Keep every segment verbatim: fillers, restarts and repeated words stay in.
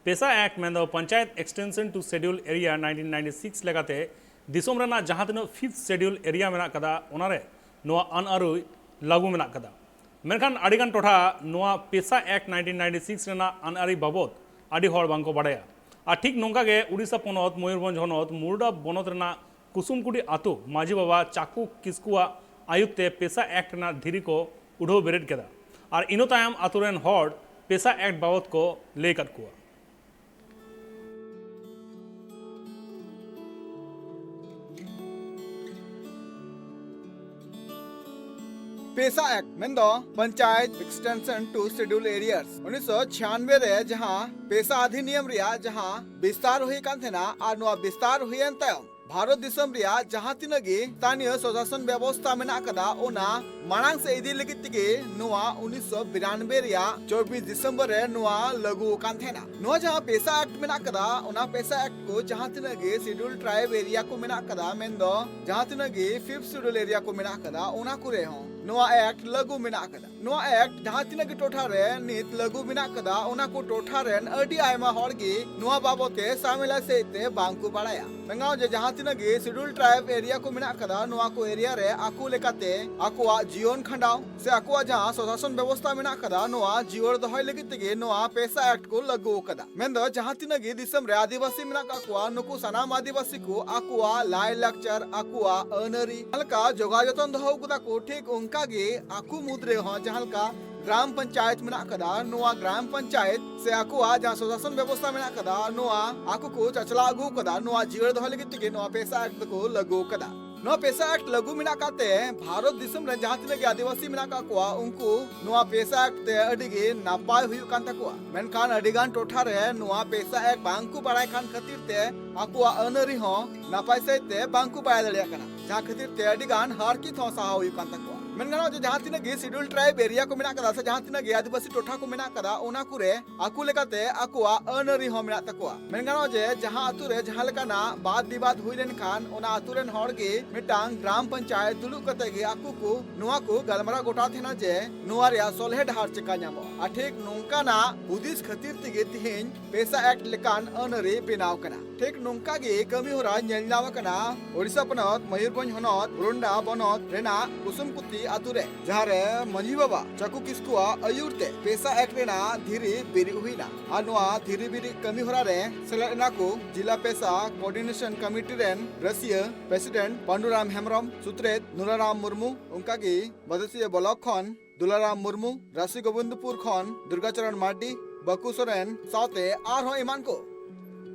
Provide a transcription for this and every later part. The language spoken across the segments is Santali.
ᱯᱮᱥᱟ ᱮᱠᱴ ᱢᱮᱱᱫᱚ Panchayat Extension to Schedule Area nineteen ninety-six ᱞᱮᱠᱟᱛᱮ ᱫᱤᱥᱚᱢ ᱨᱮᱱᱟᱜ ᱡᱟᱦᱟᱸ ᱛᱤᱱᱟᱹᱜ fifth schedule area ᱢᱮᱱᱟᱜ ᱠᱟᱫᱟ, ᱚᱱᱟᱨᱮ ᱱᱚᱣᱟ ᱟᱹᱱ ᱟᱹᱨᱤ ᱞᱟᱹᱜᱩ ᱢᱮᱱᱟᱜ ᱠᱟᱫᱟ᱾ ᱢᱮᱱᱠᱷᱟᱱ ᱟᱹᱰᱤᱜᱟᱱ ᱴᱚᱴᱷᱟ ᱱᱚᱣᱟ ᱯᱮᱥᱟ ᱮᱠᱴ nineteen ninety-six ᱨᱮᱱᱟᱜ ᱟᱹᱱ ᱟᱹᱨᱤ ᱵᱟᱵᱚᱫ ᱟᱹᱰᱤ ᱦᱚᱲ ᱵᱟᱝᱠᱚ ᱵᱟᱲᱟᱭᱟ᱾ ᱟᱨ ᱴᱷᱤᱠ ᱱᱚᱝᱠᱟ ᱜᱮ ᱩᱲᱤᱥᱥᱟ ᱯᱚᱱᱚᱛ ᱢᱚᱭᱩᱨᱵᱷᱚᱸᱡᱽ ᱦᱚᱱᱚᱛ ᱢᱩᱨᱰᱟ ᱵᱚᱱᱚᱛ ᱨᱮᱱᱟᱜ ᱠᱩᱥᱩᱢᱠᱩᱰᱤ ᱟᱛᱳ ᱢᱟᱹᱡᱷᱤ ᱵᱟᱵᱟ ᱪᱟᱠᱩ ᱠᱤᱥᱠᱩᱣᱟᱜ ᱟᱭᱩᱨ ᱛᱮ ᱯᱮᱥᱟ ᱮᱠᱴ ᱨᱮᱱᱟᱜ ᱫᱷᱤᱨᱤ ᱠᱚ ᱩᱰᱷᱟᱹᱣ ᱵᱮᱨᱮᱫ ᱠᱮᱫᱟ᱾ ᱟᱨ ᱤᱱᱟᱹ ᱛᱟᱭᱚᱢ ᱟᱛᱳ ᱨᱮᱱ ᱦᱚᱲ ᱯᱮᱥᱟ ᱮᱠᱴ ᱵᱟᱵᱚᱫ ᱠᱚ ᱞᱟᱹᱭ ᱠᱟᱫ ᱠᱚᱣᱟ᱾ ᱯᱮᱥᱟ ᱮᱠᱴ ᱢᱮᱱᱫᱚ Panchayat Extension to Schedule Areas, ᱩᱱᱤᱥᱥᱚ ᱪᱷᱤᱭᱟᱱᱵᱮ ᱨᱮ ᱡᱟᱦᱟᱸ ᱯᱮᱥᱟ ᱚᱫᱷᱤᱱᱤᱭᱚᱢ ᱨᱮᱭᱟᱜ ᱡᱟᱦᱟᱸ ᱵᱤᱥᱛᱟᱨ ᱦᱩᱭ ᱟᱠᱟᱱ ᱛᱟᱦᱮᱱᱟ, ᱟᱨ ᱱᱚᱣᱟ ᱵᱤᱥᱛᱟᱨ ᱦᱩᱭᱮᱱ ᱛᱟᱭᱚᱢ ᱵᱷᱟᱨᱚᱛ ᱫᱤᱥᱚᱢ ᱨᱮᱭᱟᱜ ᱡᱟᱦᱟᱸ ᱛᱤᱱᱟᱹᱜ ᱜᱮ ᱥᱛᱷᱟᱱᱤᱭᱚ ᱥᱚᱥᱟᱥᱚᱱ ᱵᱮᱵᱚᱥᱛᱷᱟ ᱢᱮᱱᱟᱜ ᱟᱠᱟᱫᱟ, ᱚᱱᱟ ᱢᱟᱲᱟᱝ ᱥᱮᱫ ᱤᱫᱤ ᱞᱟᱹᱜᱤᱫ ᱛᱮᱜᱮ ᱱᱚᱣᱟ ᱩᱱᱤᱥᱥᱚ ᱵᱤᱨᱟᱱᱵᱮ ᱨᱮᱭᱟᱜ ᱪᱚᱵᱵᱤᱥ ᱰᱤᱥᱮᱢᱵᱚᱨ ᱨᱮ ᱱᱚᱣᱟ ᱞᱟᱹᱜᱩ ᱟᱠᱟᱱ ᱛᱟᱦᱮᱱᱟ᱾ ᱱᱚᱣᱟ ᱡᱟᱦᱟᱸ ᱯᱮᱥᱟ ᱮᱠᱴ ᱢᱮᱱᱟᱜ ᱟᱠᱟᱫᱟ, ᱚᱱᱟ ᱯᱮᱥᱟ ᱮᱠᱴ ᱠᱚ ᱡᱟᱦᱟᱸ ᱛᱤᱱᱟᱹᱜ ᱜᱮ ᱥᱤᱰᱩᱞ ᱴᱨᱟᱭᱤᱵ ᱮᱨᱤᱭᱟ ᱠᱚ ᱢᱮᱱᱟᱜ ᱟᱠᱟᱫᱟ, ᱢᱮᱱᱫᱚ ᱡᱟᱦᱟᱸ ᱛᱤᱱᱟᱹᱜ ᱜᱮ ᱯᱷᱤᱯᱛᱷ ᱥᱤᱰᱩᱞ ᱮᱨᱤᱭᱟ ᱠᱚ ᱢᱮᱱᱟᱜ ᱟᱠᱟᱫᱟ, ᱚᱱᱟ ᱠᱚᱨᱮ ᱦᱚᱸ ᱱᱚᱣᱟ ᱮᱠᱴ ᱞᱟᱹᱜᱩ ᱢᱮᱱᱟᱜ ᱟᱠᱟᱫᱟ᱾ ᱱᱚᱣᱟ ᱮᱠᱴ ᱡᱟᱦᱟᱸ ᱛᱤᱱᱟᱹᱜ ᱜᱮ ᱴᱚᱴᱷᱟ ᱨᱮ ᱱᱤᱛ ᱞᱟᱹᱜᱩ ᱢᱮᱱᱟᱜ ᱟᱠᱟᱫᱟ, ᱚᱱᱟ ᱠᱚ ᱴᱚᱴᱷᱟ ᱨᱮᱱ ᱟᱹᱰᱤ ᱟᱭᱢᱟ ᱦᱚᱲ ᱜᱮ ᱱᱚᱣᱟ ᱵᱟᱵᱚᱛ ᱛᱮ ᱥᱟᱢᱮᱞᱟ ᱥᱮᱫ ᱛᱮ ᱵᱟᱝ ᱠᱚ ᱵᱟᱲᱟᱭᱟ᱾ ᱢᱮᱱᱜᱟᱱᱚᱜᱼᱟ ᱡᱮ ᱡᱟᱦᱟᱸ ᱛᱤᱱᱟᱹᱜ ᱜᱮ ᱥᱤᱰᱩᱞ ᱴᱨᱟᱭᱤᱵ ᱮᱨᱤᱭᱟ ᱠᱚ ᱢᱮᱱᱟᱜ ᱟᱠᱟᱫᱟ, ᱱᱚᱣᱟ ᱠᱚ ᱮᱨᱤᱭᱟ ᱨᱮ ᱟᱠᱚ ᱞᱮᱠᱟᱛᱮ ᱟᱠᱚᱣᱟᱜ ᱡᱤᱭᱚᱱ ᱠᱷᱟᱸᱰᱟᱣ ᱥᱮ ᱟᱠᱚᱣᱟᱜ ᱡᱟᱦᱟᱸ ᱥᱚᱥᱟᱥᱚᱱ ᱵᱮᱵᱚᱥᱛᱷᱟ ᱢᱮᱱᱟᱜ ᱟᱠᱟᱫᱟ, ᱱᱚᱣᱟ ᱡᱤᱭᱟᱹᱲ ᱫᱚᱦᱚᱭ ᱞᱟᱹᱜᱤᱫ ᱛᱮᱜᱮ ᱱᱚᱣᱟ ᱯᱮᱥᱟ ᱮᱠᱴ ᱠᱚ ᱞᱟᱹᱜᱩ ᱟᱠᱟᱫᱟ᱾ ᱢᱮᱱᱫᱚ ᱡᱟᱦᱟᱸ ᱛᱤᱱᱟᱹᱜ ᱜᱮ ᱫᱤᱥᱚᱢ ᱨᱮ ᱟᱹᱫᱤᱵᱟᱹᱥᱤ ᱢᱮᱱᱟᱜ ᱟᱠᱟᱫ ᱠᱚᱣᱟ, ᱱᱩᱠᱩ ᱥᱟᱱᱟᱢ ᱟᱹᱫᱤᱵᱟᱹᱥᱤ ᱠᱚ ᱟᱠᱚᱣᱟᱜ ᱞᱟᱭ ᱞᱟᱠᱪᱟᱨ, ᱟᱠᱚᱣᱟᱜ ᱟᱹᱱ ᱟᱹᱨᱤ ᱡᱟᱦᱟᱸ ᱞᱮᱠᱟ ᱡᱚᱜᱟᱣ ᱡᱚᱛᱚᱱ ᱫᱚᱦᱚ ᱟᱠᱟᱫᱟ ᱠᱚ, ᱴᱷᱤᱠ ᱚᱱᱠᱟ ᱜᱮ ᱟᱠᱚ ᱢᱩᱫᱽ ᱨᱮᱦᱚᱸ ᱡᱟᱦᱟᱸ ᱞᱮᱠᱟ ᱜᱨᱟᱢ ᱯᱚᱧᱪᱟᱭᱮᱛ ᱢᱮᱱᱟᱜ ᱟᱠᱟᱫᱟ, ᱱᱚᱣᱟ ᱜᱨᱟᱢ ᱯᱚᱧᱪᱟᱭᱮᱛ ᱥᱮ ᱟᱠᱚᱣᱟᱜ ᱡᱟᱦᱟᱸ ᱥᱚᱥᱟᱥᱚᱱ ᱵᱮᱵᱚᱥᱛᱷᱟ ᱢᱮᱱᱟᱜ ᱟᱠᱟᱫᱟ, ᱱᱚᱣᱟ ᱟᱠᱚ ᱠᱚ ᱪᱟᱪᱞᱟᱣ ᱟᱹᱜᱩ ᱟᱠᱟᱫᱟ᱾ ᱱᱚᱣᱟ ᱡᱤᱭᱟᱹᱲ ᱫᱚᱦᱚ ᱞᱟᱹᱜᱤᱫ ᱛᱮᱜᱮ ᱱᱚᱣᱟ ᱯᱮᱥᱟ ᱮᱠᱴ ᱫᱚᱠᱚ ᱞᱟᱹᱜᱩ ᱟᱠᱟᱫᱟ᱾ ᱱᱚᱣᱟ ᱯᱮᱥᱟ ᱮᱠᱴ ᱞᱟᱹᱜᱩ ᱢᱮᱱᱟᱜ ᱟᱠᱟᱫ ᱛᱮ ᱵᱷᱟᱨᱚᱛ ᱫᱤᱥᱚᱢ ᱨᱮ ᱡᱟᱦᱟᱸ ᱛᱤᱱᱟᱹᱜ ᱜᱮ ᱟᱹᱫᱤᱵᱟᱹᱥᱤ ᱢᱮᱱᱟᱜ ᱟᱠᱟᱫ ᱠᱚᱣᱟ, ᱩᱱᱠᱩ ᱱᱚᱣᱟ ᱯᱮᱥᱟ ᱮᱠᱴ ᱛᱮ ᱟᱹᱰᱤ ᱜᱮ ᱱᱟᱯᱟᱭ ᱦᱩᱭᱩᱜ ᱠᱟᱱ ᱛᱟᱠᱚᱣᱟ᱾ ᱢᱮᱱᱠᱷᱟᱱ ᱟᱹᱰᱤ ᱜᱟᱱ ᱴᱚᱴᱷᱟ ᱨᱮ ᱱᱚᱣᱟ ᱯᱮᱥᱟ ᱮᱠᱴ ᱵᱟᱝ ᱠᱚ ᱵᱟᱲᱟᱭ ᱠᱟᱱ ᱠᱷᱟᱹᱛᱤᱨ ᱛᱮ ᱟᱠᱚᱣᱟᱜ ᱟᱹᱱ ᱟᱹᱨᱤ ᱦᱚᱸ ᱱᱟᱯᱟᱭ ᱥᱟᱹᱦᱤᱡ ᱛᱮ ᱵᱟᱝ ᱠᱚ ᱵᱟᱲᱟᱭ ᱫᱟᱲᱮᱭᱟᱜ ᱠᱟᱱᱟ, ᱡᱟᱦᱟᱸ ᱠᱷᱟᱹᱛᱤᱨ ᱛᱮ ᱟᱹᱰᱤ ᱜᱟᱱ ᱦᱟᱨᱠᱮᱛ ᱦᱚᱸ ᱥᱟᱦᱟᱣ ᱦᱩᱭᱩᱜ ᱠᱟᱱ ᱛᱟᱠᱚᱣᱟ᱾ ᱢᱮᱱ ᱜᱟᱱᱚᱜᱼᱟ ᱡᱮ ᱡᱟᱦᱟᱸ ᱛᱤᱱᱟᱹᱜ ᱜᱮ ᱥᱤᱰᱩᱞ ᱴᱨᱟᱭᱤᱵ ᱮᱨᱤᱭᱟ ᱠᱚ ᱢᱮᱱᱟᱜ ᱠᱟᱫᱟ ᱥᱮ ᱡᱟᱦᱟᱸ ᱛᱤᱱᱟᱹᱜ ᱜᱮ ᱟᱹᱫᱤᱵᱟᱹᱥᱤ ᱴᱚᱴᱷᱟ ᱠᱚ ᱢᱮᱱᱟᱜ ᱠᱟᱫᱟ, ᱚᱱᱟ ᱠᱚᱨᱮ ᱟᱠᱚ ᱞᱮᱠᱟᱛᱮ ᱟᱠᱚᱣᱟᱜ ᱟᱹᱱ ᱟᱹᱨᱤ ᱦᱚᱸ ᱢᱮᱱᱟᱜ ᱛᱟᱠᱚᱣᱟ᱾ ᱢᱮᱱ ᱜᱟᱱᱚᱜᱼᱟ ᱡᱮ ᱡᱟᱦᱟᱸ ᱟᱛᱳ ᱨᱮ ᱡᱟᱦᱟᱸ ᱞᱮᱠᱟᱱᱟᱜ ᱵᱟᱫ ᱵᱤᱵᱟᱫ ᱦᱩᱭ ᱞᱮᱱᱠᱷᱟᱱ, ᱚᱱᱟ ᱟᱛᱳ ᱨᱮᱱ ᱦᱚᱲ ᱜᱮ ᱢᱤᱫᱴᱟᱝ ᱜᱨᱟᱢ ᱯᱚᱧᱪᱟᱭᱮᱛ ᱫᱩᱲᱩᱵ ᱠᱟᱛᱮ ᱜᱮ ᱟᱠᱚ ᱠᱚ ᱱᱚᱣᱟ ᱠᱚ ᱜᱟᱞᱢᱟᱨᱟᱣ ᱜᱚᱴᱟ ᱛᱟᱦᱮᱱᱟ ᱡᱮ ᱱᱚᱣᱟ ᱨᱮᱭᱟᱜ ᱥᱚᱞᱦᱮ ᱰᱟᱦᱟᱨ ᱪᱮᱠᱟ ᱧᱟᱢᱚᱜᱼᱟ᱾ ᱟᱨ ᱴᱷᱤᱠ ᱱᱚᱝᱠᱟᱱᱟᱜ ᱦᱩᱫᱤᱥ ᱠᱷᱟᱹᱛᱤᱨ ᱛᱮᱜᱮ ᱛᱤᱦᱤᱧ ᱯᱮᱥᱟ ᱮᱠᱴ ᱞᱮᱠᱟᱱ ᱟᱹᱱ ᱟᱹᱨᱤ ᱵᱮᱱᱟᱣ ᱠᱟᱱᱟ᱾ ᱴᱷᱤᱠ ᱱᱚᱝᱠᱟ ᱜᱮ ᱠᱟᱹᱢᱤ ᱦᱚᱨᱟ ᱧᱮᱞ ᱧᱟᱢ ᱟᱠᱟᱱᱟ ᱳᱰᱤᱥᱟ ᱯᱚᱱᱚᱛ ᱢᱚᱭᱩᱨᱵᱷᱚᱸᱡᱽ ᱦᱚᱱᱚᱛ ᱨᱩᱱᱰᱟ ᱵᱚᱱᱚᱛ ᱨᱮᱱᱟᱜ ᱠᱩᱥᱩᱢᱠᱩᱛᱤ ᱟᱛᱳ ᱨᱮ, ᱡᱟᱦᱟᱸ ᱨᱮ ᱢᱟᱹᱡᱷᱤ ᱵᱟᱵᱟ ᱪᱟᱠᱩ ᱠᱤᱥᱠᱩᱣᱟᱜ ᱟᱹᱭᱩᱨ ᱛᱮ ᱯᱮᱥᱟ ᱮᱠᱴ ᱨᱮᱱᱟᱜ ᱫᱷᱤᱨᱤ ᱵᱤᱨᱤᱫ ᱦᱩᱭᱱᱟ᱾ ᱟᱨ ᱱᱚᱣᱟ ᱫᱷᱤᱨᱤ ᱵᱤᱨᱤᱫ ᱠᱟᱹᱢᱤ ᱦᱚᱨᱟ ᱨᱮ ᱥᱮᱞᱮᱫ ᱮᱱᱟ ᱠᱚ ᱡᱤᱞᱟ ᱯᱮᱥᱟ ᱠᱳᱚᱨᱰᱤᱱᱮᱥᱚᱱ ᱠᱚᱢᱤᱴᱤ ᱨᱮᱱ ᱨᱟᱹᱥᱤᱭᱟᱹ ᱯᱨᱮᱥᱤᱰᱮᱱᱴ ᱯᱟᱱᱰᱩᱨᱟᱢ ᱦᱮᱢᱵᱨᱚᱢ, ᱥᱩᱛᱨᱮᱛ ᱱᱩᱨᱟᱨᱟᱢ ᱢᱩᱨᱢᱩ, ᱚᱱᱠᱟᱜᱮ ᱵᱟᱫᱟᱥᱤᱭᱟᱹ ᱵᱞᱚᱠ ᱠᱷᱚᱱ ᱫᱩᱞᱟᱨᱟᱢ ᱢᱩᱨᱢᱩ, ᱨᱟᱥᱤ ᱜᱳᱵᱤᱱᱫᱯᱩᱨ ᱠᱷᱚᱱ ᱫᱩᱨᱜᱟᱪᱚᱨᱚᱱ ᱢᱟᱨᱰᱤ, ᱵᱟᱹᱠᱩ ᱥᱚᱨᱮᱱ ᱥᱟᱶᱛᱮ ᱟᱨᱦᱚᱸ ᱮᱢᱟᱱ ᱠᱚ᱾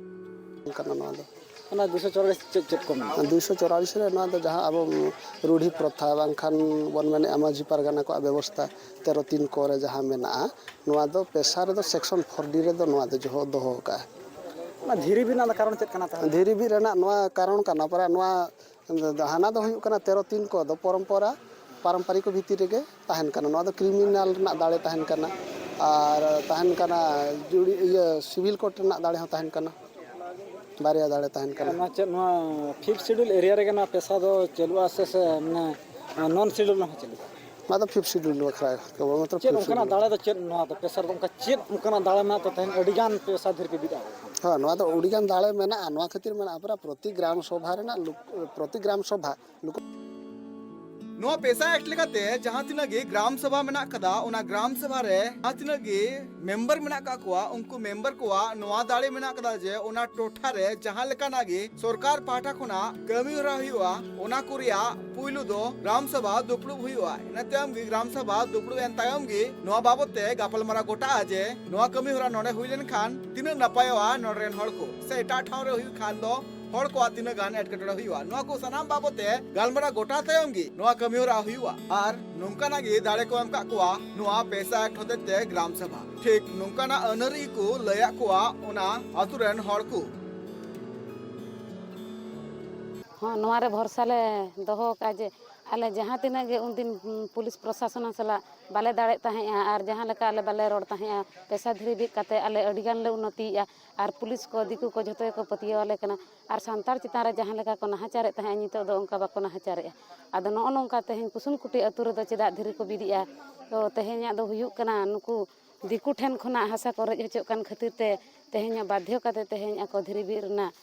ᱠᱟᱱᱟ ᱱᱚᱣᱟ ᱫᱚ᱾ ᱚᱱᱟ ᱫᱩᱥᱚ ᱪᱚᱣᱟᱞᱤᱥ ᱪᱮᱫ ᱪᱮᱫ ᱠᱚ ᱢᱮᱱᱟᱜᱼᱟ? ᱫᱩᱥᱚ ᱪᱚᱣᱟᱞᱤᱥ ᱨᱮ ᱱᱚᱣᱟ ᱫᱚ ᱡᱟᱦᱟᱸ ᱟᱵᱚ ᱨᱩᱰᱷᱤ ᱯᱨᱚᱛᱷᱟ ᱵᱟᱝᱠᱷᱟᱱ ᱵᱚᱱ ᱢᱮᱱᱮᱫᱼᱟ ᱢᱟᱹᱡᱷᱤ ᱯᱟᱨᱜᱟᱱᱟ ᱠᱚᱣᱟᱜ ᱵᱮᱵᱚᱥᱛᱷᱟ ᱛᱮᱨᱚ ᱛᱤᱱ ᱠᱚ ᱨᱮ ᱡᱟᱦᱟᱸ ᱢᱮᱱᱟᱜᱼᱟ, ᱱᱚᱣᱟ ᱫᱚ ᱯᱮᱥᱟ ᱨᱮᱫᱚ ᱥᱮᱠᱥᱚᱱ ᱯᱷᱳᱨ ᱰᱤ ᱨᱮᱫᱚ ᱱᱚᱣᱟ ᱫᱚ ᱡᱚᱦᱚ-, ᱫᱚᱦᱚ ᱟᱠᱟᱫᱼᱟ᱾ ᱚᱱᱟ ᱫᱷᱤᱨᱤ ᱵᱤᱨᱤᱫ ᱨᱮᱱᱟᱜ ᱫᱚ ᱠᱟᱨᱚᱱ ᱪᱮᱫ ᱠᱟᱱᱟ ᱛᱟᱦᱚᱞᱮ? ᱫᱷᱤᱨᱤ ᱵᱤᱨᱤᱫ ᱨᱮᱱᱟᱜ ᱱᱚᱣᱟ ᱠᱟᱨᱚᱱ ᱠᱟᱱᱟ, ᱯᱟᱨᱟ ᱱᱚᱣᱟ ᱦᱟᱱᱟ ᱫᱚ ᱦᱩᱭᱩᱜ ᱠᱟᱱᱟ ᱛᱮᱨᱚ ᱛᱤᱱ ᱠᱚ ᱫᱚ ᱯᱚᱨᱚᱢᱯᱚᱨᱟ, ᱯᱟᱨᱚᱢᱯᱟᱨᱤᱠ ᱵᱷᱤᱛᱤᱨ ᱨᱮᱜᱮ ᱛᱟᱦᱮᱱ ᱠᱟᱱᱟ᱾ ᱱᱚᱣᱟ ᱫᱚ ᱠᱨᱤᱢᱤᱱᱟᱞ ᱨᱮᱱᱟᱜ ᱫᱟᱲᱮ ᱛᱟᱦᱮᱱ ᱠᱟᱱᱟ, ᱟᱨ ᱛᱟᱦᱮᱱ ᱠᱟᱱᱟ ᱡᱩᱰᱤ-, ᱤᱭᱟᱹ, ᱥᱤᱵᱷᱤᱞ ᱠᱳᱨᱴ ᱨᱮᱱᱟᱜ ᱫᱟᱲᱮ ᱦᱚᱸ ᱛᱟᱦᱮᱱ ᱠᱟᱱᱟ, ᱵᱟᱨᱭᱟ ᱫᱟᱲᱮ ᱛᱟᱦᱮᱱ ᱠᱟᱱᱟ᱾ ᱱᱚᱣᱟ ᱪᱮᱫ, ᱱᱚᱣᱟ ᱯᱷᱤᱯᱛᱷ ᱥᱤᱰᱩᱞ ᱮᱨᱤᱭᱟ ᱨᱮᱜᱮ ᱱᱚᱣᱟ ᱯᱮᱥᱟ ᱫᱚ ᱪᱟᱹᱞᱩᱜᱼᱟ ᱥᱮ, ᱥᱮ ᱢᱟᱱᱮ ᱱᱚᱱ ᱥᱤᱰᱩᱞ ᱨᱮᱦᱚᱸ ᱪᱟᱹᱞᱩᱜᱼᱟ? ᱱᱚᱣᱟ ᱫᱚ ᱯᱷᱤᱯᱛᱷ ᱥᱤᱰᱩᱞ ᱵᱟᱠᱷᱨᱟ ᱠᱮᱵᱚᱞ ᱢᱟᱛᱨᱚ ᱪᱮᱫ ᱯᱷᱤᱯᱛᱷ ᱚᱱᱠᱟᱱᱟᱜ ᱥᱤᱰᱩᱞ᱾ ᱫᱟᱲᱮ ᱫᱚ ᱪᱮᱫ ᱱᱚᱣᱟ ᱫᱚ ᱯᱮᱥᱟ ᱨᱮᱫᱚ ᱚᱱᱠᱟ ᱪᱮᱫ ᱚᱱᱠᱟᱱᱟᱜ ᱫᱟᱲᱮ ᱢᱮᱱᱟᱜ ᱛᱮ ᱛᱮᱦᱮᱧ ᱟᱹᱰᱤ ᱜᱟᱱ ᱯᱮᱥᱟ ᱫᱷᱤᱨᱤ ᱯᱮ ᱵᱤᱫ ᱟᱠᱟᱫᱟ? ᱦᱮᱸ, ᱱᱚᱣᱟ ᱫᱚ ᱟᱹᱰᱤ ᱜᱟᱱ ᱫᱟᱲᱮ ᱢᱮᱱᱟᱜᱼᱟ᱾ ᱱᱚᱣᱟ ᱠᱷᱟᱹᱛᱤᱨ ᱢᱮᱱᱟᱜᱼᱟ, ᱯᱩᱨᱟᱹ ᱯᱨᱚᱛᱤ ᱜᱨᱟᱢ ᱥᱚᱵᱷᱟ ᱨᱮᱱᱟᱜ ᱞᱳᱠ-, ᱯᱨᱚᱛᱤ ᱜᱨᱟᱢ ᱥᱚᱵᱷᱟ ᱞᱳᱠ- ᱱᱚᱣᱟ ᱯᱮᱥᱟ ᱮᱠᱴ ᱞᱮᱠᱟᱛᱮ ᱡᱟᱦᱟᱸ ᱛᱤᱱᱟᱹᱜ ᱜᱮ ᱜᱨᱟᱢ ᱥᱚᱵᱷᱟ ᱢᱮᱱᱟᱜ ᱠᱟᱫᱟ, ᱚᱱᱟ ᱜᱨᱟᱢ ᱥᱚᱵᱷᱟ ᱨᱮ ᱡᱟᱦᱟᱸ ᱛᱤᱱᱟᱹᱜ ᱜᱮ ᱢᱮᱢᱵᱟᱨ ᱢᱮᱱᱟᱜ ᱠᱟᱜ ᱠᱚᱣᱟ, ᱩᱱᱠᱩ ᱢᱮᱢᱵᱟᱨ ᱠᱚᱣᱟᱜ ᱱᱚᱣᱟ ᱫᱟᱲᱮ ᱢᱮᱱᱟᱜ ᱠᱟᱫᱟ ᱡᱮ ᱚᱱᱟ ᱴᱚᱴᱷᱟ ᱨᱮ ᱡᱟᱦᱟᱸ ᱞᱮᱠᱟᱱᱟᱜ ᱜᱮ ᱥᱚᱨᱠᱟᱨ ᱯᱟᱦᱴᱟ ᱠᱷᱚᱱᱟᱜ ᱠᱟᱹᱢᱤ ᱦᱚᱨᱟ ᱦᱩᱭᱩᱜᱼᱟ, ᱚᱱᱟ ᱠᱚ ᱨᱮᱭᱟᱜ ᱯᱩᱭᱞᱩ ᱫᱚ ᱜᱨᱟᱢ ᱥᱚᱵᱷᱟ ᱫᱩᱯᱲᱩᱵ ᱦᱩᱭᱩᱜᱼᱟ᱾ ᱤᱱᱟᱹ ᱛᱟᱭᱚᱢ ᱜᱮ ᱜᱨᱟᱢ ᱥᱚᱵᱷᱟ ᱫᱩᱯᱲᱩᱵ ᱮᱱ ᱛᱟᱭᱚᱢ ᱜᱮ ᱱᱚᱣᱟ ᱵᱟᱵᱚᱛ ᱛᱮ ᱜᱟᱯᱟᱞᱢᱟᱨᱟᱣ ᱜᱚᱴᱟᱜᱼᱟ ᱡᱮ ᱱᱚᱣᱟ ᱠᱟᱹᱢᱤ ᱦᱚᱨᱟ ᱱᱚᱰᱮ ᱦᱩᱭ ᱞᱮᱱᱠᱷᱟᱱ ᱛᱤᱱᱟᱹᱜ ᱱᱟᱯᱟᱭᱚᱜᱼᱟ ᱱᱚᱰᱮ ᱨᱮᱱ ᱦᱚᱲ ᱠᱚ, ᱥᱮ ᱮᱴᱟᱜ ᱴᱷᱟᱶ ᱨᱮ ᱦᱩᱭᱩᱜ ᱠᱷᱟᱱ ᱫᱚ ᱦᱚᱲ ᱠᱚᱣᱟᱜ ᱛᱤᱱᱟᱹᱜ ᱜᱟᱱ ᱮᱴᱠᱮᱴᱚᱬᱮ ᱦᱩᱭᱩᱜᱼᱟ᱾ ᱱᱚᱣᱟ ᱠᱚ ᱥᱟᱱᱟᱢ ᱵᱟᱵᱚᱛ ᱛᱮ ᱜᱟᱞᱢᱟᱨᱟᱣ ᱜᱚᱴᱟ ᱛᱟᱭᱚᱢ ᱜᱮ ᱱᱚᱣᱟ ᱠᱟᱹᱢᱤ ᱦᱚᱨᱟ ᱦᱩᱭᱩᱜᱼᱟ᱾ ᱟᱨ ᱱᱚᱝᱠᱟᱱᱟᱜ ᱜᱮ ᱫᱟᱲᱮ ᱠᱚ ᱮᱢ ᱠᱟᱜ ᱠᱚᱣᱟ ᱱᱚᱣᱟ ᱯᱮᱥᱟ ᱮᱠᱴ ᱦᱚᱛᱮᱡ ᱛᱮ ᱜᱨᱟᱢ ᱥᱚᱵᱷᱟ᱾ ᱴᱷᱤᱠ ᱱᱚᱝᱠᱟᱱᱟᱜ ᱟᱹᱱᱟᱹᱨᱤ ᱠᱚ ᱞᱟᱹᱭᱟᱫ ᱠᱚᱣᱟ ᱚᱱᱟ ᱟᱛᱳ ᱨᱮᱱ ᱦᱚᱲ ᱠᱚ᱾ ᱦᱚᱸ, ᱱᱚᱣᱟ ᱨᱮ ᱵᱷᱚᱨᱥᱟ ᱞᱮ ᱫᱚᱦᱚ ᱟᱠᱟᱫᱼᱟ ᱡᱮ ᱟᱞᱮ ᱡᱟᱦᱟᱸ ᱛᱤᱱᱟᱹᱜ ᱜᱮ ᱩᱱᱫᱤᱱ ᱯᱩᱞᱤᱥ ᱯᱨᱚᱥᱟᱥᱚᱱ ᱥᱟᱞᱟᱜ ᱵᱟᱞᱮ ᱫᱟᱲᱮᱜ ᱛᱟᱦᱮᱸᱜᱼᱟ ᱟᱨ ᱡᱟᱦᱟᱸ ᱞᱮᱠᱟ ᱟᱞᱮ ᱵᱟᱞᱮ ᱨᱚᱲ ᱛᱟᱦᱮᱸᱜᱼᱟ, ᱯᱮᱥᱟ ᱫᱷᱤᱨᱤ ᱵᱤᱫ ᱠᱟᱛᱮ ᱟᱞᱮ ᱟᱹᱰᱤ ᱜᱟᱱ ᱞᱮ ᱩᱱᱱᱚᱛᱤᱭᱮᱜᱼᱟ᱾ ᱟᱨ ᱯᱩᱞᱤᱥ ᱠᱚ, ᱫᱤᱠᱩ ᱠᱚ ᱡᱷᱚᱛᱚ ᱜᱮᱠᱚ ᱯᱟᱹᱛᱭᱟᱹᱣ ᱟᱞᱮ ᱠᱟᱱᱟ᱾ ᱟᱨ ᱥᱟᱱᱛᱟᱲ ᱪᱮᱛᱟᱱ ᱨᱮ ᱡᱟᱦᱟᱸ ᱞᱮᱠᱟ ᱠᱚ ᱱᱟᱦᱟᱪᱟᱨᱮᱫ ᱛᱟᱦᱮᱸᱜᱼᱟ, ᱱᱤᱛᱚᱜ ᱫᱚ ᱚᱱᱠᱟ ᱵᱟᱠᱚ ᱱᱟᱦᱟᱪᱟᱨᱮᱜᱼᱟ᱾ ᱟᱫᱚ ᱱᱚᱜᱼᱚ ᱱᱚᱝᱠᱟ ᱛᱮᱦᱮᱧ ᱠᱩᱥᱩᱢᱠᱩᱴᱤ ᱟᱹᱛᱩ ᱨᱮᱫᱚ ᱪᱮᱫᱟᱜ ᱫᱷᱤᱨᱤ ᱠᱚ ᱵᱤᱫᱮᱜᱼᱟ? ᱛᱚ ᱛᱮᱦᱮᱧᱟᱜ ᱫᱚ ᱦᱩᱭᱩᱜ ᱠᱟᱱᱟ ᱱᱩᱠᱩ ᱫᱤᱠᱩ ᱴᱷᱮᱱ ᱠᱷᱚᱱᱟᱜ ᱦᱟᱥᱟ ᱠᱚ ᱨᱮᱡ ᱦᱚᱪᱚᱜ ᱠᱟᱱ ᱠᱷᱟᱹᱛᱤᱨ ᱛᱮ ᱛᱮᱦᱮᱧᱟᱜ ᱵᱟᱫᱽᱫᱷᱚ ᱠᱟᱛᱮ ᱛᱮᱦᱮᱧ ᱟᱠᱚ ᱫᱷᱤᱨᱤ ᱵᱤᱫ ᱨᱮᱱᱟᱜ᱾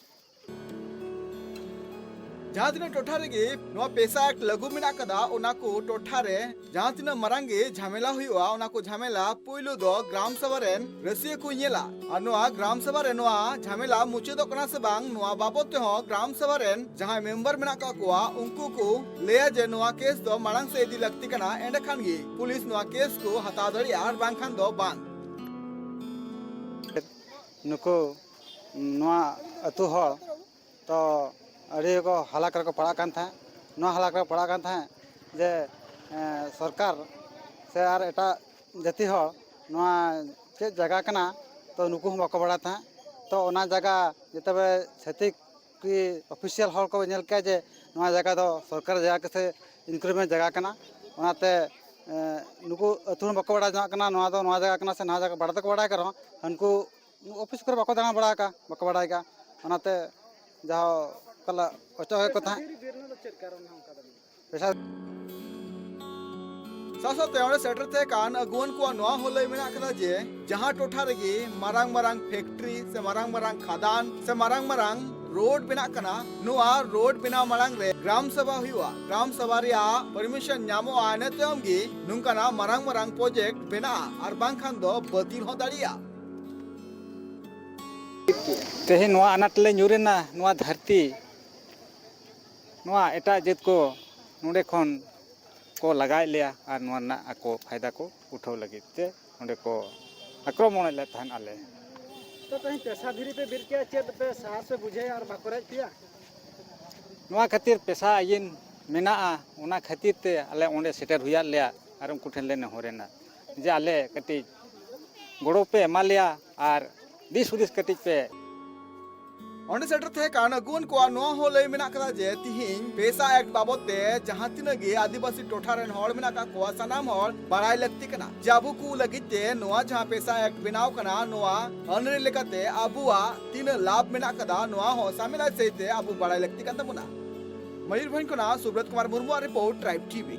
ᱡᱟᱦᱟᱸ ᱛᱤᱱᱟᱹᱜ ᱴᱚᱴᱷᱟ ᱨᱮᱜᱮ ᱱᱚᱣᱟ ᱯᱮᱥᱟ ᱟᱠᱴ ᱞᱟᱹᱜᱩ ᱢᱮᱱᱟᱜ ᱠᱟᱫᱟ, ᱚᱱᱟ ᱠᱚ ᱴᱚᱴᱷᱟ ᱨᱮ ᱡᱟᱦᱟᱸ ᱛᱤᱱᱟᱹᱜ ᱢᱟᱨᱟᱝ ᱜᱮ ᱡᱷᱟᱢᱮᱞᱟ ᱦᱩᱭᱩᱜᱼᱟ, ᱚᱱᱟ ᱠᱚ ᱡᱷᱟᱢᱮᱞᱟ ᱯᱳᱭᱞᱳ ᱫᱚ ᱜᱨᱟᱢ ᱥᱚᱵᱷᱟ ᱨᱮᱱ ᱨᱟᱹᱥᱤᱭᱟᱹ ᱠᱚ ᱧᱮᱞᱟ᱾ ᱟᱨ ᱱᱚᱣᱟ ᱜᱨᱟᱢ ᱥᱚᱵᱷᱟ ᱨᱮ ᱱᱚᱣᱟ ᱡᱷᱟᱢᱮᱞᱟ ᱢᱩᱪᱟᱹᱫᱚᱜ ᱠᱟᱱᱟ ᱥᱮ ᱵᱟᱝ, ᱱᱚᱣᱟ ᱵᱟᱵᱚᱫ ᱛᱮᱦᱚᱸ ᱜᱨᱟᱢ ᱥᱚᱵᱷᱟ ᱨᱮᱱ ᱡᱟᱦᱟᱸᱭ ᱢᱮᱢᱵᱟᱨ ᱢᱮᱱᱟᱜ ᱠᱟᱜ ᱠᱚᱣᱟ, ᱩᱱᱠᱩ ᱠᱚ ᱞᱟᱹᱭᱟ ᱡᱮ ᱱᱚᱣᱟ ᱠᱮᱥ ᱫᱚ ᱢᱟᱲᱟᱝ ᱥᱮᱫ ᱤᱫᱤ ᱞᱟᱹᱠᱛᱤ ᱠᱟᱱᱟ, ᱮᱸᱰᱮᱠᱷᱟᱱ ᱜᱮ ᱯᱩᱞᱤᱥ ᱱᱚᱣᱟ ᱠᱮᱥ ᱠᱚ ᱦᱟᱛᱟᱣ ᱫᱟᱲᱮᱭᱟᱜᱼᱟ, ᱟᱨ ᱵᱟᱝᱠᱷᱟᱱ ᱫᱚ ᱵᱟᱝ᱾ ᱱᱩᱠᱩ ᱱᱚᱣᱟ ᱟᱹᱛᱩ ᱦᱚᱲ ᱛᱚ ᱟᱹᱰᱤ ᱠᱚ ᱦᱟᱞᱟᱠ ᱨᱮᱠᱚ ᱯᱟᱲᱟᱜ ᱠᱟᱱ ᱛᱟᱦᱮᱸᱫ᱾ ᱱᱚᱣᱟ ᱦᱟᱞᱟᱠ ᱨᱮᱠᱚ ᱯᱟᱲᱟᱜ ᱠᱟᱱ ᱛᱟᱦᱮᱸᱫ ᱡᱮ, ᱮᱸ, ᱥᱚᱨᱠᱟᱨ ᱥᱮ ᱟᱨ ᱮᱴᱟᱜ ᱡᱟᱹᱛᱤ ᱦᱚᱲ ᱱᱚᱣᱟ ᱪᱮᱫ ᱡᱟᱭᱜᱟ ᱠᱟᱱᱟ, ᱛᱚ ᱱᱩᱠᱩ ᱦᱚᱸ ᱵᱟᱠᱚ ᱵᱟᱲᱟᱭ ᱛᱟᱦᱮᱸᱫ᱾ ᱛᱚ ᱚᱱᱟ ᱡᱟᱭᱜᱟ ᱡᱮᱛᱮ ᱪᱷᱟᱹᱛᱤᱠ ᱠᱤ ᱚᱯᱷᱤᱥᱤᱭᱟᱞ ᱦᱚᱲ ᱠᱚ ᱧᱮᱞ ᱠᱮᱜᱼᱟ ᱡᱮ ᱱᱚᱣᱟ ᱡᱟᱭᱜᱟ ᱫᱚ ᱥᱚᱨᱠᱟᱨ ᱡᱟᱭᱜᱟ ᱥᱮ ᱤᱱᱠᱨᱤᱢᱮᱱᱴ ᱡᱟᱭᱜᱟ ᱠᱟᱱᱟ, ᱚᱱᱟᱛᱮ, ᱮᱸ, ᱱᱩᱠᱩ ᱟᱹᱛᱩ ᱦᱚᱲ ᱵᱟᱠᱚ ᱵᱟᱲᱟᱭ ᱡᱚᱝᱟᱜ ᱠᱟᱱᱟ ᱱᱚᱣᱟ ᱫᱚ ᱱᱚᱣᱟ ᱡᱟᱭᱜᱟ ᱠᱟᱱᱟ ᱥᱮ ᱱᱚᱣᱟ ᱡᱟᱭᱜᱟ, ᱵᱟᱲᱟᱭ ᱫᱚᱠᱚ ᱵᱟᱲᱟᱭ ᱠᱟᱱ ᱨᱮᱦᱚᱸ ᱦᱟᱹᱱᱠᱩ ᱚᱯᱷᱤᱥ ᱠᱚᱨᱮ ᱵᱟᱠᱚ ᱫᱟᱬᱟ ᱵᱟᱲᱟ ᱟᱠᱟᱫᱼᱟ, ᱵᱟᱠᱚ ᱵᱟᱲᱟᱭ ᱟᱠᱟᱫᱼᱟ᱾ ᱚᱱᱟᱛᱮ ᱡᱟᱦᱟᱸ ᱠᱟᱞᱟ ᱚᱪᱚᱜ ᱦᱩᱭᱩᱜ ᱠᱚ ᱛᱟᱦᱮᱸᱫ᱾ ᱯᱮᱥᱟ ᱥᱟᱶ ᱥᱟᱶᱛᱮ ᱚᱸᱰᱮ ᱥᱮᱴᱮᱨ ᱛᱟᱦᱮᱸ ᱠᱟᱱ ᱟᱹᱜᱩᱣᱟᱹᱱ ᱠᱚᱣᱟᱜ ᱱᱚᱣᱟ ᱦᱚᱸ ᱞᱟᱹᱭ ᱢᱮᱱᱟᱜ ᱠᱟᱫᱟ ᱡᱮ ᱡᱟᱦᱟᱸ ᱴᱚᱴᱷᱟ ᱨᱮᱜᱮ ᱢᱟᱨᱟᱝ ᱢᱟᱨᱟᱝ ᱯᱷᱮᱠᱴᱨᱤ ᱥᱮ ᱢᱟᱨᱟᱝ ᱢᱟᱨᱟᱝ ᱠᱷᱟᱫᱟᱱ ᱥᱮ ᱢᱟᱨᱟᱝ ᱢᱟᱨᱟᱝ ᱨᱳᱰ ᱵᱮᱱᱟᱜ ᱠᱟᱱᱟ, ᱱᱚᱣᱟ ᱨᱳᱰ ᱵᱮᱱᱟᱣ ᱢᱟᱲᱟᱝ ᱨᱮ ᱜᱨᱟᱢ ᱥᱚᱵᱷᱟ ᱦᱩᱭᱩᱜᱼᱟ᱾ ᱜᱨᱟᱢ ᱥᱚᱵᱷᱟ ᱨᱮᱭᱟᱜ ᱯᱟᱨᱢᱤᱥᱚᱱ ᱧᱟᱢᱚᱜᱼᱟ, ᱤᱱᱟᱹ ᱛᱟᱭᱚᱢ ᱜᱮ ᱱᱚᱝᱠᱟᱱᱟᱜ ᱢᱟᱨᱟᱝ ᱢᱟᱨᱟᱝ ᱯᱨᱚᱡᱮᱠᱴ ᱵᱮᱱᱟᱜᱼᱟ, ᱟᱨ ᱵᱟᱝᱠᱷᱟᱱ ᱫᱚ ᱵᱟᱹᱛᱤᱞ ᱦᱚᱸ ᱫᱟᱲᱮᱭᱟᱜᱼᱟ᱾ ᱛᱮᱦᱮᱧ ᱱᱚᱣᱟ ᱟᱱᱟᱴ ᱞᱮ ᱧᱩᱨ ᱮᱱᱟ, ᱱᱚᱣᱟ ᱫᱷᱟᱹᱨᱛᱤ, ᱱᱚᱣᱟ ᱮᱴᱟᱜ ᱡᱟᱹᱛ ᱠᱚ ᱱᱚᱰᱮ ᱠᱷᱚᱱ ᱠᱚ ᱞᱟᱜᱟᱭᱮᱫ ᱞᱮᱭᱟ ᱟᱨ ᱱᱚᱣᱟ ᱨᱮᱱᱟᱜ ᱟᱠᱚ ᱯᱷᱟᱭᱫᱟ ᱠᱚ ᱩᱴᱷᱟᱹᱣ ᱞᱟᱹᱜᱤᱫ ᱛᱮ ᱚᱸᱰᱮ ᱠᱚ ᱟᱠᱨᱚᱢᱚᱱᱮᱫ ᱞᱮ ᱛᱟᱦᱮᱸᱫ ᱟᱞᱮ᱾ ᱛᱚ ᱛᱮᱦᱮᱧ ᱯᱮᱥᱟ ᱫᱷᱤᱨᱤ ᱯᱮ ᱵᱤᱨ ᱠᱮᱜᱼᱟ, ᱪᱮᱫ ᱯᱮ ᱥᱟᱦᱟᱥ ᱯᱮ ᱵᱩᱡᱷᱟᱹᱣᱮᱫᱼᱟ ᱟᱨ ᱵᱟᱠᱚ ᱨᱮᱡ ᱯᱮᱭᱟ? ᱱᱚᱣᱟ ᱠᱷᱟᱹᱛᱤᱨ ᱯᱮᱥᱟ ᱟᱹᱭᱤᱱ ᱢᱮᱱᱟᱜᱼᱟ, ᱚᱱᱟ ᱠᱷᱟᱹᱛᱤᱨ ᱛᱮ ᱟᱞᱮ ᱚᱸᱰᱮ ᱥᱮᱴᱮᱨ ᱦᱩᱭᱟᱫ ᱞᱮᱭᱟ ᱟᱨ ᱩᱱᱠᱩ ᱴᱷᱮᱱ ᱞᱮ ᱱᱮᱦᱚᱨᱮᱱᱟ ᱡᱮ ᱟᱞᱮ ᱠᱟᱹᱴᱤᱡ ᱜᱚᱲᱚ ᱯᱮ ᱮᱢᱟ ᱞᱮᱭᱟ ᱟᱨ ᱫᱤᱥ ᱦᱩᱫᱤᱥ ᱠᱟᱹᱴᱤᱡ ᱯᱮ ᱚᱸᱰᱮ ᱥᱮᱴᱮᱨ ᱛᱟᱦᱮᱸ ᱠᱟᱱ ᱟᱹᱜᱩᱣᱟᱹᱱ ᱠᱚᱣᱟᱜ ᱱᱚᱣᱟ ᱦᱚᱸ ᱞᱟᱹᱭ ᱢᱮᱱᱟᱜ ᱠᱟᱫᱟ ᱡᱮ ᱛᱤᱦᱤᱧ ᱯᱮᱥᱟ ᱮᱠᱴ ᱵᱟᱵᱚᱫ ᱛᱮ ᱡᱟᱦᱟᱸ ᱛᱤᱱᱟᱹᱜ ᱜᱮ ᱟᱹᱫᱤᱵᱟᱹᱥᱤ ᱴᱚᱴᱷᱟ ᱨᱮᱱ ᱦᱚᱲ ᱢᱮᱱᱟᱜ ᱠᱟᱜ ᱠᱚᱣᱟ, ᱥᱟᱱᱟᱢ ᱦᱚᱲ ᱵᱟᱲᱟᱭ ᱞᱟᱹᱠᱛᱤ ᱠᱟᱱᱟ ᱡᱮ ᱟᱵᱚ ᱠᱚ ᱞᱟᱹᱜᱤᱫ ᱛᱮ ᱱᱚᱣᱟ ᱡᱟᱦᱟᱸ ᱯᱮᱥᱟ ᱮᱠᱴ ᱵᱮᱱᱟᱣ ᱠᱟᱱᱟ, ᱱᱚᱣᱟ ᱟᱹᱱᱟᱹᱨᱤ ᱞᱮᱠᱟᱛᱮ ᱟᱵᱚᱣᱟᱜ ᱛᱤᱱᱟᱹᱜ ᱞᱟᱵᱷ ᱢᱮᱱᱟᱜ ᱠᱟᱫᱟ, ᱱᱚᱣᱟ ᱦᱚᱸ ᱥᱟᱢᱮᱞᱟᱭ ᱥᱟᱹᱦᱤᱡ ᱛᱮ ᱟᱵᱚ ᱵᱟᱲᱟᱭ ᱞᱟᱹᱠᱛᱤ ᱠᱟᱱ ᱛᱟᱵᱚᱱᱟ᱾ ᱢᱚᱭᱩᱨᱵᱷᱚᱸᱡᱽ ᱠᱷᱚᱱᱟᱜ ᱥᱩᱵᱨᱚᱛ ᱠᱩᱢᱟᱨ ᱢᱩᱨᱢᱩᱣᱟᱜ ᱨᱤᱯᱳᱨᱴ, ᱴᱨᱟᱭᱤᱵᱽ ᱴᱤᱵᱷᱤ᱾